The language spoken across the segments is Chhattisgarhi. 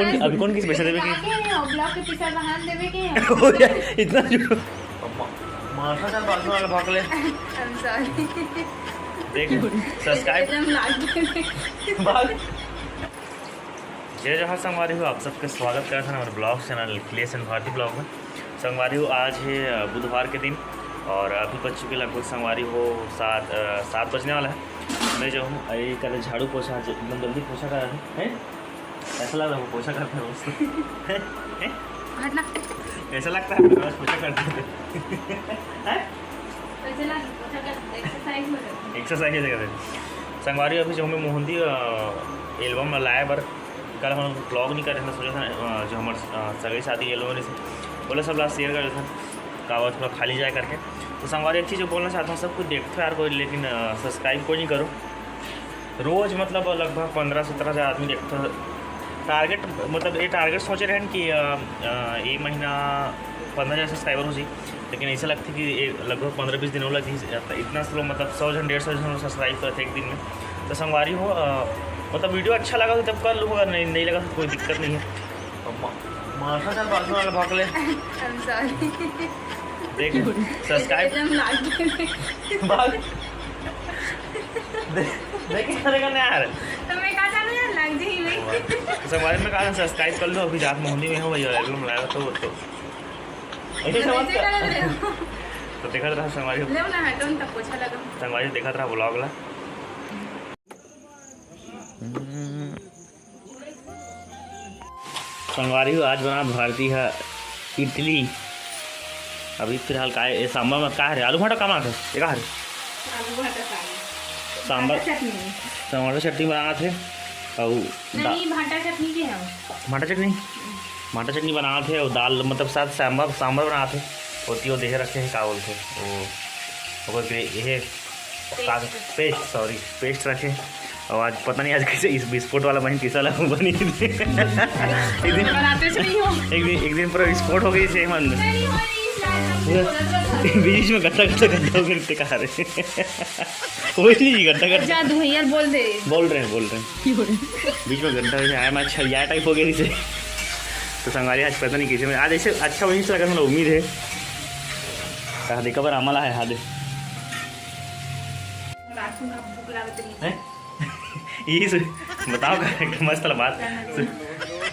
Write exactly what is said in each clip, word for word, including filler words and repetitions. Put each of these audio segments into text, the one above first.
कौन, अभी कौन किस पैसे देवे के? काके हैं, ब्लॉक के पैसा बहान देवे के हैं। हो जाए, इतना जो माथा चल बाजू वाला भाग ले। I'm sorry। देख, सब्सक्राइब एकदम लाग गए। भाग। जय जोहार संगवारी हो, आप सबके स्वागत करत हन हमर ब्लॉग चैनल क्लेश एंड भारती ब्लॉग में। संगवारी हो, आज है, अ, बुधवार के दिन और अभी बज चुके लगभग संगवारी हो सात, अ, सात बजने वाला है। मैं जो हूँ, ये कल झाड़ू पोछा ज-, एकदम जल्दी पोछा करा है, हैं? ऐसा लग रहा है वो पोछा करते हैं रोज। हैं? हैं? हटना। ऐसा लगता है रोज पोछा करते हैं। हैं? ऐसे लग, पोछा कर, एक्सरसाइज हो जाती है। एक्सरसाइज हो जाती है। संगवारी अभी जो हमें मोहंदी, अ, एल्बम ला लाए बर कल हम ब्लॉग नहीं करे थे, सोचा था, अ, जो हमर, अ, सगाई शादी एल्बम रहिस, ओला सब ला शेयर करे थे, का वो थोड़ा खाली जाए करके। तो संगवारी एक चीज़ जो बोलना चाहता हूँ, सब कुछ देखते हो यार कोई, लेकिन, अ, सब्सक्राइब कोई नहीं करो। रोज मतलब लगभग पन्द्रह सत्रह हज़ार आदमी देखते हो। टारगेट, मतलब ये टारगेट सोचे रहन कि, अ, अ, ये महीना पन्द्रह हज़ार सब्सक्राइबर हो जाए, लेकिन ऐसा लगता है कि ये लगभग पन्द्रह बीस दिन और लग जाए। इतना स्लो, मतलब सौ जन, डेढ़ सौ जन सब्सक्राइब करते एक दिन में। तो संगवारी हो, अ, मतलब वीडियो अच्छा लगा तो तब कर लो, अगर नहीं, नहीं लगा तो कोई दिक्कत नहीं है। मा-, माथा चल बाजू वाला भाग ले। I'm sorry। देख, सब्सक्राइब एकदम लाग गए। भाग। दे-, देख, किस तरह का नहीं आ रहा है। तो मैं कहा था ना यार, लाग जाई मैं। संगवारी में कहा सब्सक्राइब कर लो, अभी जात मोहनी में हो भैया, एल्बम लाया तो, तो ऐसे समझ ऐसे कर। कर रहे हो। तो देखत रहा संगवारी। ले ना, हटो ना, तब पोछा लगा। संगवारी देखत रहा ब्लॉग ला। संगवारी हो, आज बना भारती है इडली। अभी फिलहाल का ये सांभर में का हरे? आलू भाटा का मांगे? ये का हरे? आलू भाटा साग। सांभर। भाटा चटनी। टमाटर चटनी बना थे। और दा- नहीं, भाटा चटनी के है। भाटा चटनी? भाटा चटनी बना थे और दाल, मतलब साथ सांभर, सांभर बना थे। और तियो देहे रखे हैं, का बोलते हैं? वो, वो ग्रे-, ये का, पेस्ट। पेस्ट, सॉरी, पेस्ट रखे। और आज पता नहीं आज कैसे इस बिस्कुट वाला बहन कैसा लगा बनी। एक दिन बनाते से नहीं हो। एक दिन, एक दिन पूरा विस्फोट हो गई से मन में। नहीं हो रही, शायद हम बोलत रहा। बीच में गड्ढा, गड्ढा, गड्ढा हो गया, इतने कहा रहे। कोई नहीं जी, गड्ढा, गड्ढा। जा, तू भैया बोल दे। बोल रहे हैं, बोल रहे हैं। बीच में गड्ढा हो गया, मैं छलिया टाइप हो गया इसे। तो संगवारी आज पता नहीं कैसे, मैं आज ऐसे अच्छा वहीं से लगा, मतलब उम्मीद है। कहा दे, कबर आमला है, हाँ दे। रात को भूख लागत रही। हैं? यही सु-, बताओ का एक मस्त वाला बात। सु-,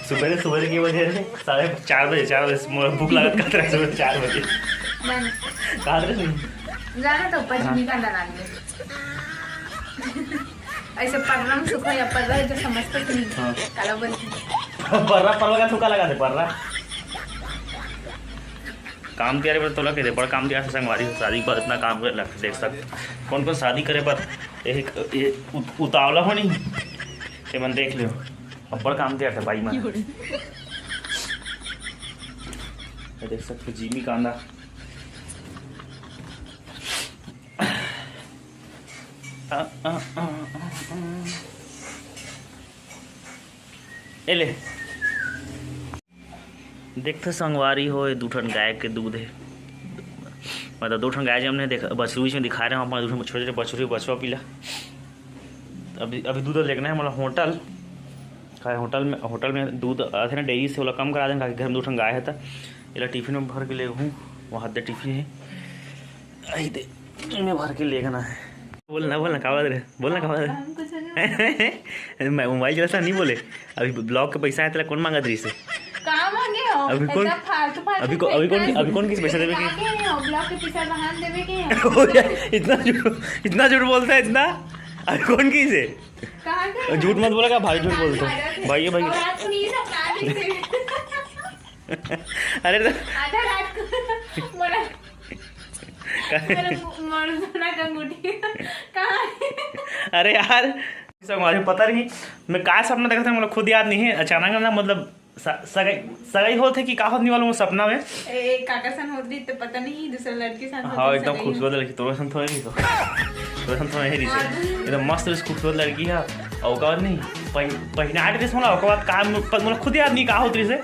सुबह, सुबह के बजे रहे, साढ़े चार बजे, चार बजे मोर भूख लागत कहत रहे सुबह चार बजे। नहीं। कहत रहे सुन। जाना तो ऊपर हाँ। झिमी का अंडा डाल दे। ऐसे पर्रा में सुखो या पर्रा जो समझते कि नहीं। हाँ। काला बोल। पर्रा, पर्रा का थूका लगा दे, पर्रा। काम तियारे बर तोला के दे, बड़ काम तियार से संगवारी हो, शादी के बाद इतना काम करे लगथे, देख सकत। कौन कौन शादी करे बर एक, ये उत-, उतावला हो नहीं, ये मन देख लियो, अब्बड़ काम तियार थे भाई मन। ये देख सकते जिमी कांदा। आ, आ, आ, आ, आ। ए ले। देखथे संगवारी हो, ये दू ठन गाय के दूध हे। मतलब दू ठन गाय जमने देख, बछरू बीच में दिखा रहे हो, अपना दू ठन छोटे छोटे बछरू, बछवा पीला। अभी, अभी दूध लेगना हे मोला होटल, का होटल में, होटल में दूध आथे ना डेयरी से, ओला कम करा देन, काकि घर में दू ठन गाय हे त एला टिफिन में भर के लेगहूँ, वहाँ दे टिफिन हे। आई दे, मैं भर के लेगना हे। बोल ना, बोल ना, का बात रे? बोल ना, का बात रे? हम कुछ नहीं। मैं मोबाइल चलाता नहीं बोले। अभी ब्लॉग के पैसा है, तेला कौन मांगत रही से? का मांगे हो? अभी कौन, इतना फालतू, फालतू अभी को, अभी कौन, पैसा। अभी कौन किस पैसा देवे के? काके नहीं हो? ब्लॉग के पैसा बहान देवे के हो? हो जाए, इतना झूठ, इतना झूठ बोलता है, इतना। अभी कौन किस है? कहाँ के? झूठ मत बोला, का भारी झूठ बोलता है। भाई, ये भाई। और रात को नहीं सब कहा देते। अरे तो आधा रात को मोला, का- मोला मु-, मोर सोना का अंगूठी कहाँ है? अरे यार, संगवारी पता नहीं मैं का सपना देखा था, मोला खुद याद नहीं है। अचानक ना, मतलब स-, सगाई, सगाई होत हे कि का होत नहीं वाला वो सपना में। ए, काका सन होत रही तो पता नहीं, दूसरा लड़की सन होत हाँ, रही एकदम सगाई खूबसूरत होत। लड़की, तोरे सन थोड़े नहीं तो। तोरे सन थोड़े नहीं रही। हाँ, एकदम मस्त, खूबसूरत लड़की है। और का नहीं, पह-, पहिना ड्रेस मोला, ओकर बाद का, पर मोला खुद याद नहीं का होत रही से।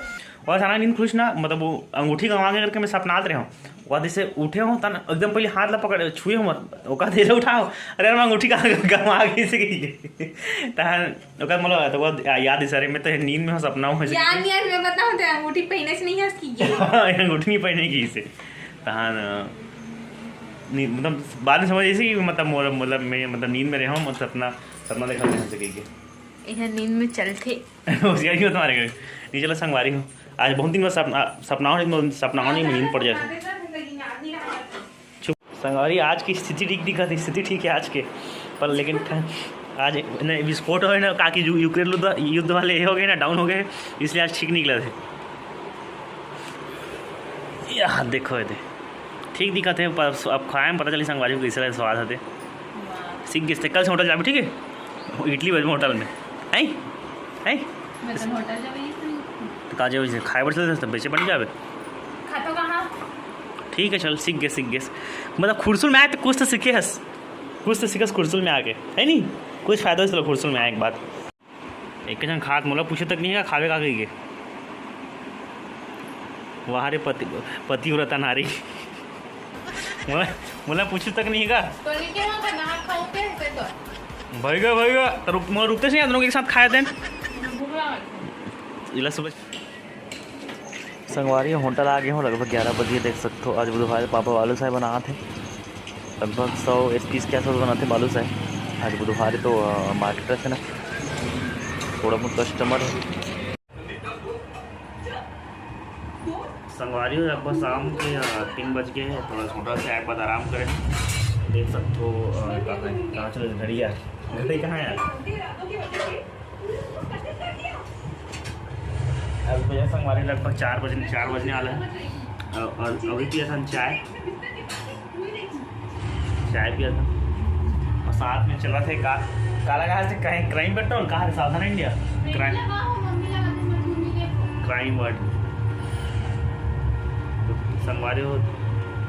अचानक नींद खुलिस ना, मतलब वो अंगूठी गंवा गे करके मैं सपनात रहे हूँ। ओकर बाद जैसे उठे हूँ, तन एकदम पहले हाथ ला पकड़, छुए हूँ मत, ओकर बाद ले उठाओ, "अरे यार, मैं अंगूठी कहाँ गंवा गे?" से कहिके। तहन ओकर मतलब, तो वो याद है, "अरे, मैं तो नींद में हूँ, सपना हूँ," ऐसे यार, कहिके। यार, मैं बताऊँ तो अंगूठी पहने से नहीं है उसकी ये। अंगूठी नहीं पहने की इसे। तहन, अ, नी-, मतलब बाद में समझ ऐसे कि मतलब मोर, मतलब मैं, मतलब नींद में रहे हूँ, मतलब सपना, सपना देखा, ऐसे कहिके। यह नींद में चलथे। होशियारी मत मारे कर। नहीं, चलो, संगवारी हो, आज बहुत दिन बाद सपना, सपना हो नहीं, सपना हो नहीं, नींद पड़ जाए। चुप। संगवारी, आज की स्थिति ठीक दिखत हे, स्थिति ठीक है आज के, पर लेकिन ठ-, आज न विस्फोट होय ना, काकि यू-, यूक्रेन युद्ध, युद्ध वाले ये हो गए ना, डाउन हो गए, इसलिए आज ठीक निकलत हे। यह देखो, ये दे, ठीक दिखत हे, पर अब खाए में पता चली संगवारी हो कैसे स्वाद होते। सीख गेस ते, कल से होटल जाबे, ठीक है? इडली बजबे होटल में, हैं? हैं? मैं तो होटल जाबे ही नहीं। तो का जाबे, खाए बर चलते, तब बेचे बन जाबे। खा तो कहाँ? ठीक है, चल, सीख गेस, सीख गेस। मतलब खुरसुल में आए तो कुछ तो सीखे हस, कुछ तो सीखस खुरसुल में आके, है नहीं? कुछ फायदा हो चलो खुरसुल में आए एक बात। एक झन खात मोला पूछे तक नहीं हे का खाबे का कहिके। वाह रे पति, पतिव्रता नारी। मोला, मोला पूछे तक नहीं हे का। तो नहीं क्या वहाँ का नहा खाओ के है तो। भैगा, भैगा, तो रुक, मोला रुकते से नहीं, दोनों के साथ खाए देन। भूख लगा। इला सुबह संगवारी, होटल आ गे हों, लगभग ग्यारह बजे। देख सकथो, आज बुधवार, पापा बालूशाही बनात हे। लगभग सौ एक पीस के आसपास बनात हे बालूशाही। आज बुधवार हे तो, अ, मार्केट रथे ना, थोड़ा बहुत कस्टमर हे। संगवारी हो, लगभग शाम के, अ, तीन बज गे हे। थोड़ा सा होटल से आए के बाद आराम करें। देख सकथो, अ, कहाँ हे? कहाँ चले घड़ी यार? घड़ी कहाँ हे यार? अब भैया संगवारी लगभग चार बजने, चार बजने वाला हे। और, और अभी पिया था चाय, चाय पिया था। और साथ में चला थे का, काला कहा से कहें, क्राइम पेट्रोल, कहा थे सावधान इंडिया, क्राइम, क्राइम वर्ड। तो संगवारी हो,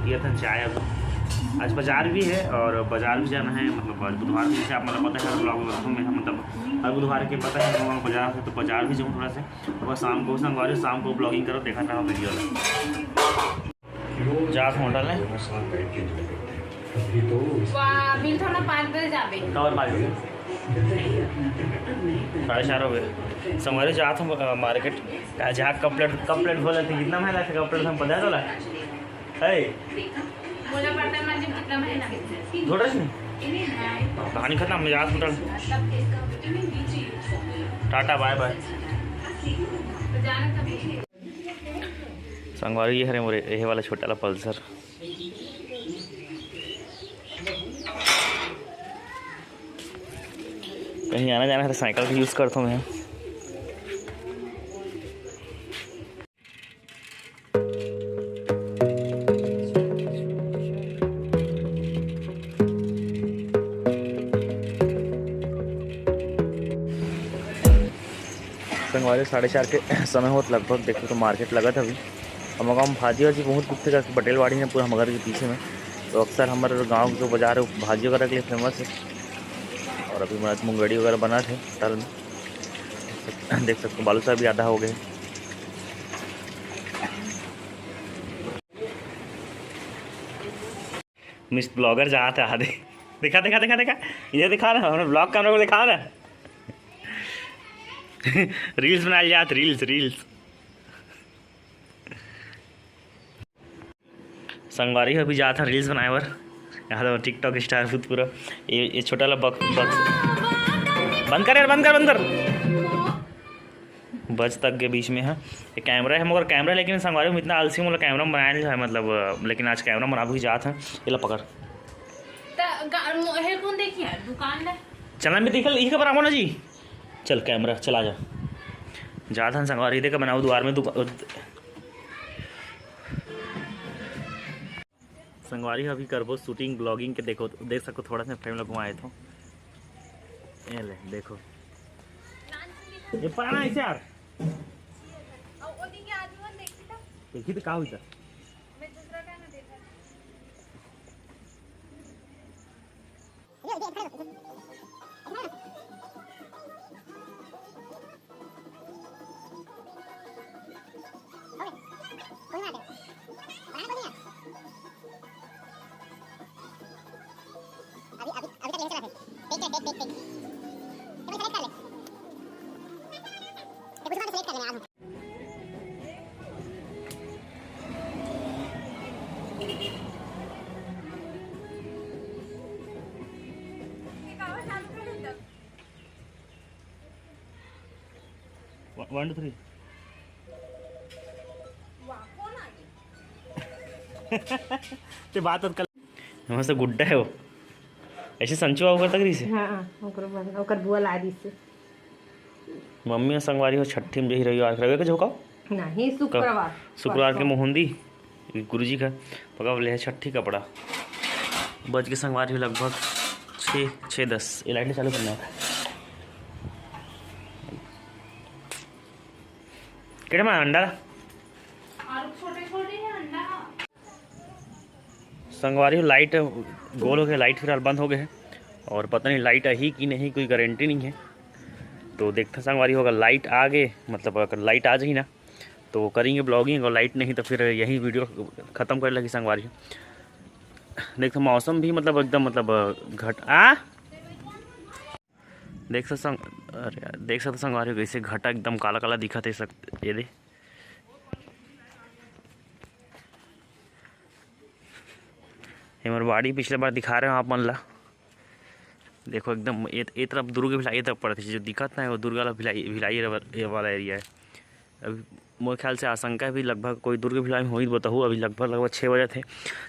पिया था चाय। अब आज बाजार भी हे और बाजार भी जाना हे, मतलब आज बुधवार के, जैसे आप मतलब पता हे, हर ब्लॉग में, मतलब हर बुधवार के पता हे, हम बाजार से तो बाजार भी जाऊँ थोड़ा सा। अब शाम को संगवारी, शाम को ब्लॉगिंग करो, देखा था वीडियो में। जात होटल में। वाह, बिल थोड़ा पाँच बजे जाबे। कब पाँच बजे? साढ़े चार हो गए। संगवारी जात हों, अ, मार्केट। का जहाँ कप प्लेट, कप प्लेट बोले थे, कितना महंगा था कप प्लेट, हम पता हे तोला? हे? बोला पड़ता है, मतलब कितना महंगा? झोटा से नहीं? कहानी खत्म, मैं जात होटल। टाटा, बाय बाय। संगवारी, ये हरे मोरे, ये वाला छोटा वाला पल्सर। कहीं आना जाना हे तो साइकिल भी यूज़ करता हूँ मैं। संगवारी, साढ़े चार के समय होत लगभग, देखो तो मार्केट लगत हवे। हमर गाँव में भाजी वाजी बहुत बिकथे, करके पटेल वाड़ी में पूरा हमर घर के पीछे में। तो अक्सर हमर गाँव के जो बाजार हे, वो भाजी वगैरह के लिए फेमस हे। और अभी मैं मुंगड़ी वगैरह बनात हे तल में। देख सकते हो, बालूशाही भी आधा हो गए। मिस्टर ब्लॉगर जात हे आधे। देखा, देखा, देखा, देखा, ये दिखा रहा, हमने ब्लॉग कैमरा को दिखा रहा। रील्स बनाए जात, रील्स, रील्स। संगवारी हो, अभी जात हे रील्स बनाए बर। यहाँ तो TikTok स्टार भूत पूरा। ये, ये छोटा वाला बॉक्स, बॉक्स बंद कर यार, बंद कर, बंद कर। बज तक के बीच में हे। ये कैमरा हे, मगर कैमरा, लेकिन संगवारी हो, इतना आलसी, मोला कैमरा बनाए नहीं हे, मतलब, अ, लेकिन आज कैमरा बनाबो ही जात हे। ये ला पकड़। त गा-, मो-, हेडफोन देखिए, दुकान ले। चलन भी दिखल, इही का बराबर ना जी। चल, कैमरा चला जा। जात हन संगवारी, देख बनाओ दुआर में दुका-, संगवारी, अभी करबो शूटिंग ब्लॉगिंग के। देखो, देख सको, थोड़ा सा फ्रेम लगवाए तो। ये ले, देखो। ये पढ़ना है यार। देखी तो का हुई था? देख, देख, देख, देख। ये बस select कर ले। ये कुछ select कर लेना यार। One, two, three. ते बात कर। मस्त गुड्डा है वो। ऐसे संचवा ओकर तक रहिसे। हाँ, ओकर बन-, ओकर बुआ ला दिसे। मम्मी ह संगवारी हो छट्ठी में जही रविवार, रविवार के झोंका? नहीं, शुक्रवार। शुक्रवार के परसों। मोहंदी, गुरुजी का पकड़ ले है छट्ठी कपड़ा। बज के संगवारी हो लगभग छः, छः दस। ये लाइट चालू करना है। केड़े में अंडा? आलू छोटे छोटे हैं, अंडा। संगवारी हो, लाइट गोल हो गए, लाइट फिलहाल बंद हो गए हैं और पता नहीं लाइट आही कि नहीं, कोई गारंटी नहीं है। तो देखते हैं संगवारी हो, अगर लाइट आ गए, मतलब अगर लाइट आ जाही ना तो करेंगे ब्लॉगिंग, और लाइट नहीं तो फिर यही वीडियो ख़त्म करे लगी संगवारी हो। देखते मौसम भी मतलब एकदम मतलब घट आ देख सकते संग, अरे यार, देख सकते संगवारी हो, कैसे घटा एकदम काला काला दिखत है सक-, ये दे। ये मोर बाड़ी पिछले बार दिखा रहे हो आप मन ला। देखो एकदम ये, ये तरफ दुर्ग भिलाई, ये तरफ पड़त है, जो दिखत ना है वो दुर्गा ला भिलाई, भिलाई ये वाला एरिया है। अभी मोर ख्याल से आशंका भी लगभग कोई दुर्ग भिलाई में होई बताहू, अभी लगभग लगभग छः बजे थे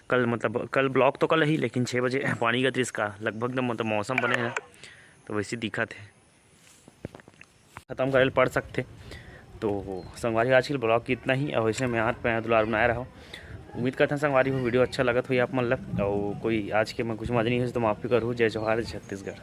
कल, मतलब कल ब्लॉक तो कल ही, लेकिन छः बजे पानी का दृश्य का लगभग एकदम मतलब मौसम बने है ना, तो वैसे दिखत है। खत्म करे ल पड़ सकथे। तो संगवारी, आज के ब्लॉग के इतना ही। और ऐसे में हाथ पे दुलार बनाए रहो। उम्मीद करते हैं संगवारी हो वीडियो अच्छा लगत होई आप मन ल। और कोई आज के मैं कुछ मजा नहीं हो तो माफ़ी करूँ। जय जोहार, जय छत्तीसगढ़।